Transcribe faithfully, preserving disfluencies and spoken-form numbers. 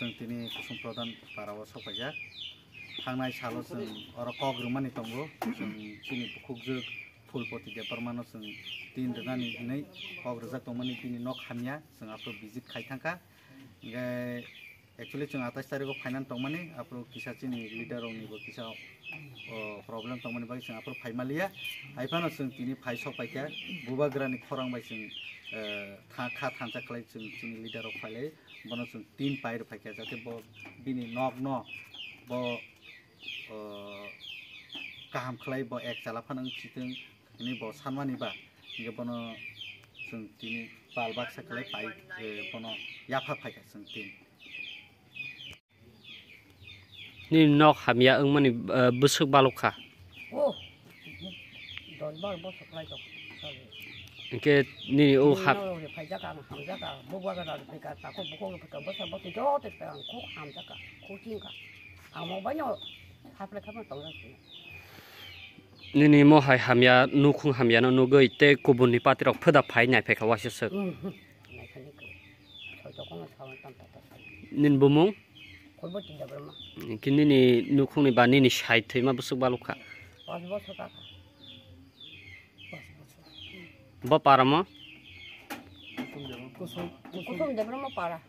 Chwng tini Kusum Pradhan para o sok paijak. Thangnai salo chwng oro kok rwmani tongo. Chwng chini bukhukjwk Phulpoti Debbarmano chwng tin rwnani hwnwi kok rwjak tongmani bini nok hamya chwng aphuru visit khai thangkha. Hingkhe actually chwng atais tarikh o phainani tongmani, aphuru kisa chini leader rokni bo kisa, o, problem tongmani bagwi chwng aphuru phai maliya. Haiphano chwng tini phai sok paikha, bubagrani khorang bai chwng, eh, tha-, kha thansa khlai chwng chini leader rok phailai, bono chwng tin pai rw phaikha, jate bo bini nokno bo, o, kaham khlai bo ek chala phano wng sitwng hinwi bo sanmani ba, hingkhe bono chwng tini pal baksa khlai pai, eh, bono yapha phaikha chwng tin. Nini nok hamya wngmani, eh, bwswk balok kha? Oh, dos bar bosor khlai tong. Hingkhe nini o ha- Nini nok rok phaijak ang, hamjak ang, bubagra rok phaikha, takhuk bukhuk rok phaikha, bwsa bwswi joto phaikha, ang khuk hamjak kha, khuk ching kha. Ang mo baino haplai kha ma tongjak sini. Nini mo hai hamya, nukhung hamya no nugwi tei kubun ni party rok pheda phai nai phaikha waisa swk. Hmm, hmm. Nai kha ni khe. Soi tokong no sawan tam ta ta. Nini bumung? Kulbo Tinda Brahma. Hingkhe nini nukhungni ba nini sai thwima bwswk balok kha? Pas bosor ka kha. Pas bosor. Bo paramo? Kusum, Kusum Debbarma para.